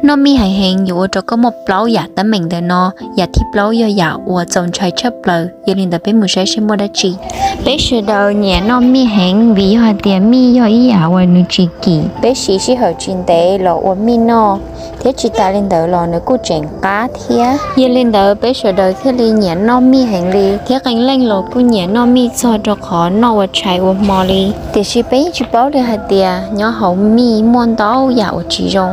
Noj mij heev heev yuav ua rau koj muaj plaub yam teeb meem ntawm no. Yam thib plaub yog yam uas txaus ntshai tshaj plaws, yog li ntawd peb mus saib seb muaj dab tsi. Peb sawv daws nyiam noj mij heev vim yog hais tias mij yog ib yam uas nws tsis kim, peb siv sij hawm tsis ntev los ua mij noj, thiab tsis tas li ntawd los nws kuj tseem qab thiab. Yog li ntawd peb sawv daws thiaj li nyiam noj mij heev li, thiab qee leej los kuj nyiam noj mij txog rau qhov noj ua tshais ua hmo li. Tiam sis peb yeej tsis paub li hais tias nyob hauv mij muaj ntau yam uas tsis zoo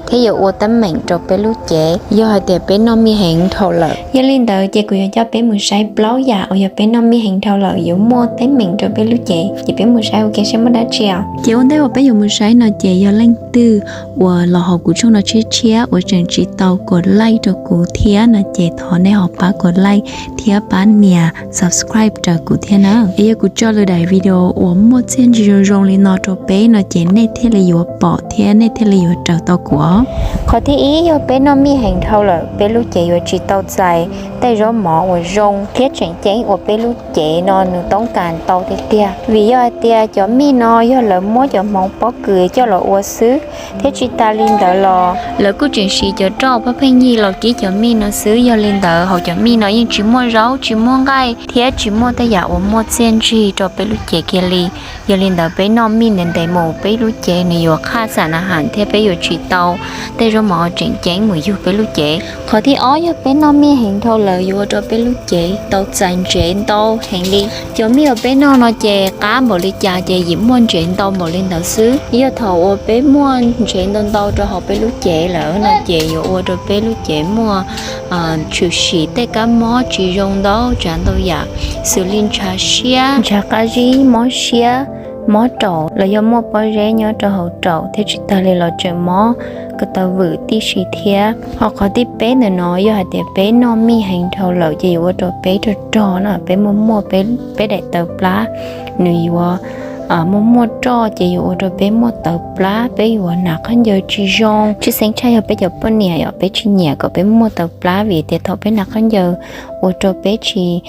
thiab yuav ua teeb meem rau peb lub cev yog hais tias peb noj mij heev dhau lawm. Yog li ntawd ces kuv yuav coj peb mus saib plaub yam uas yog peb noj mij heev dhau lawm yuav muaj teeb meem rau peb lub cev. Ces peb mus saib ua ke seb muaj dab tsi os. Ces ua ntej uas peb yuav mus saib no ces yog leej twg uas los hauv kuv tshooj no tshiab tshiab uas tseem tsis tau kom like rau kuv thiab no ces thov nej ho pab kom like thiab pab nias subscribe rau kuv thiab na. Es yog kuv tso lwm daim video uas muaj txiaj ntsig zoo zoo li no rau peb no ces nej thiaj li yuav pom thiab nej thiaj li yuav raws tau kuv os. Qhov thib ib, yog peb noj mij heev dhau lawm peb lub cev yuav tsis tau txais tej zaub mov uas zoo thiab tseem ceeb uas peb lub cev no nws toob kas tau tiag tiag. Vim yog hais tias cov mij no yog lawv muab cov hmoov pob kws coj los ua xwb, thiab tsis tas li ntawd los lawv kuj tseem siv cov roj pab pheej yig los kib cov mij no xwb. Yog li ntawd hauv cov mij no yeej tsis muaj zaub, tsis muaj nqaij thiab tsis muaj tej yam uas muaj txiaj ntsig rau peb lub cev kiag li. Yog li ntawd peb noj mij ntev ntev mus peb lub cev nws yuav qhaj xam na ham thiab peb yuav tsis tau tej zaub mov tseem ceeb mus yug peb lub cev. Qhov thib ob, yog peb noj mij heev dhau lawm yuav ua rau peb lub cev tau txais ntsev ntau heev li. Cov mij uas peb noj no ces qab npaum li cas ces yim muaj ntsev ntau npaum li ntawd xwb. Yog thaum uas peb muaj ntsev ntau ntau rau hauv peb lub cev lawm no ces yuav ua rau peb lub cev muaj tshwm sim tej kab mob tsis zoo ntau tsav ntau yam, xws li ntshav siab, ntshav qab zib, mob siab, mob raum los yog muaj pob zeb nyob rau hauv raum thiab tsis tas li los tseem mob ko taw vwm tib si thiab. Ho qhov thib peb ntawm no yog hais tias peb noj mij heev dhau lawm ces yuav ua rau peb rog rog no, peb muaj muaj peb daim taw plab, nws yuav muaj muaj roj ces yuav ua rau peb muaj taw plab, peb yuav hnav khaub ncaws tsis zoo. Tshwj xeeb tshaj yog peb cov poj niam yom, peb tsis nyiam kom peb muaj taw plab vim tias thaum peb hnav khaub ncaws ua rau peb tsis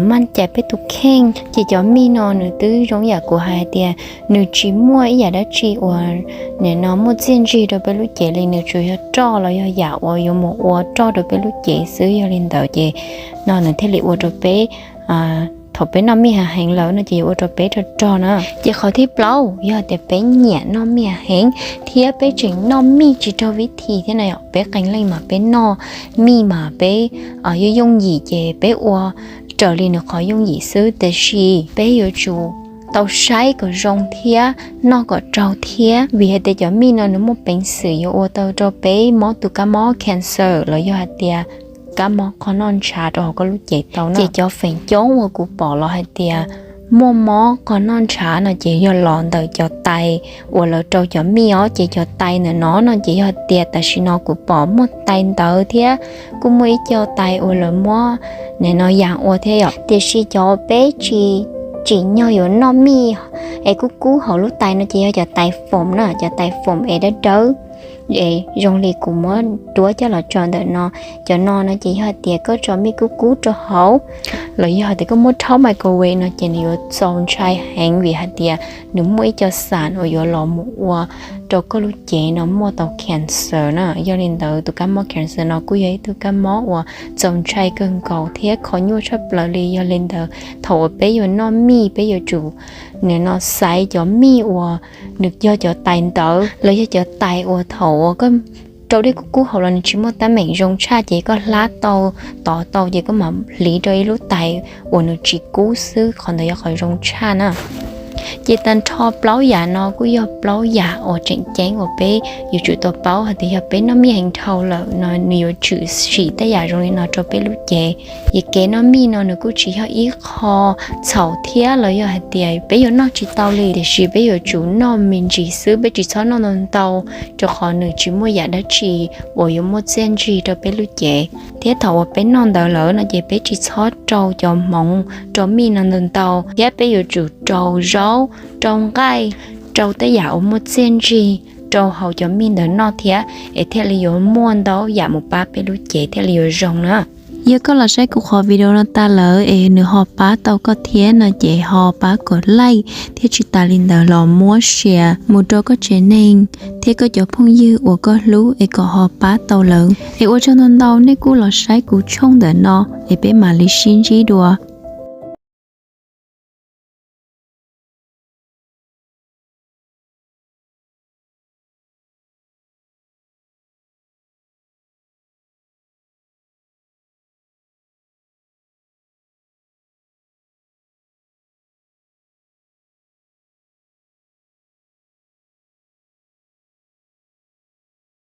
maj cai peb tus kheej. Ces cov mij no nws twb zoo yam kuv hais tias nws tsis muaj ib yam dab tsi uas nim no muaj txiaj ntsig rau peb lub cev li, nws tsuas yog roj los yog yam uas yuav mus ua roj rau peb lub cev xwb. Yog li ntawd ces no nws thiaj li ua rau peb thaum peb noj mij heev heev lawm no ces yuav ua rau peb rog rog na. Ces qhov thib plaub yog tias peb nyiam noj mij heev thiab peb tseem noj mij tsis raug vib thi thiab na yom. Peb qee leej mas peb noj mij mas peb yooj yooj yim ces peb ua raws li nws qhov yooj yim xwb, tiam sis peb yuav tsum tau saib kom zoo thiab noj kom raug thiab, vim hais tias cov mij no nws muaj peev xwm yuav ua tau rau peb mob tus kab mob cancer los yog hais tias kab mob qhov noj ntshav rau hauv koj lub cev tau na. Ces cov feem coob uas kuv pom los hais tias muaj mob qhov noj ntshav no ces yog los ntawm cov tais uas lawv rau cov mij os. Ces cov tais ntawm no no ces yog hais tias tam sim no kuv pom muaj tais ntawv thiab kuj muaj ib co tais uas lawv muab nim no yas ua thiab yom. Tiam sis cov peb tsis tsim nyog yuav noj mij es kub kub hauv lub tais no ces yog cov tais foom na, cov tais foom es dawb dawb es zoo li kuv muab duab coj los tso ntawm no. Cov no no ces yog hais tias koj tso mij kub kub rau hauv los yog hais tias koj muab rhaub microwave no ces nws yuav txaus ntshai heev vim hais tias nws muaj ib co xam uas yuav los mus ua rau koj lub cev no muaj tau cancer na. Yog li ntawd tus kab mob cancer no kuj yog ib tug kab mob uas txaus ntshai kawg nkaus thiab kho nyuaj tshaj plaws li. Yog li ntawd thaum uas peb yuav noj mij peb yuav tsum nim no xaiv cov mij uas nws yog cov tais ntawv los yog cov tais uas thaum uas koj rau dej kub kub hauv los nws tsis muaj teeb meem zoo tshaj ces koj hlab tau tov tau ces koj mam hliv rau ib lub tais uas nws tsis kub xwb, qhov ntawd yog qhov zoo tshaj na. Ces tag nrho plaub yam no kuj yog plaub yam uas tseem ceeb uas peb yuav tsum tau paub hais tias yog peb noj mij heev dhau lawm no nws yuav tshwm sim tej yam zoo li no rau peb lub cev. Ces kev noj mij no nws kuj tsis yog ib qho txhaum thiab los yog hais tias peb yuav noj tsis tau li, tiam sis peb yuav tsum noj me ntsis xwb, peb tsis txhob noj ntau ntau, rau qhov nws tsis muaj yam dab tsi uas yuav muaj txiaj ntsig rau peb lub cev. Thiab thaum uas peb noj ntawd lawm no ces peb tsis txhob rau cov hmoov rau mij no ntau ntau, thiab peb yuav tsum rau zaub, rau nqaij, rau tej yam uas muaj txiaj ntsig rau hauv cov mij ntawd noj thiab es thiaj li yuav muaj ntau yam mus pab peb lub cev thiaj li yuav zoo na. Yog koj los saib kuv qhov video no tas lawm es nws ho pab tau koj thiab no ces ho pab kom like thiab tsis tas li ntawd los muab share mus rau koj tsev neeg thiab koj cov phooj ywg uas koj hlub es kom ho pab tau lawv. Es ua tsaug ntau ntau nej kuj los saib kuv tshooj ntawm no, es peb mam li sib ntsib dua.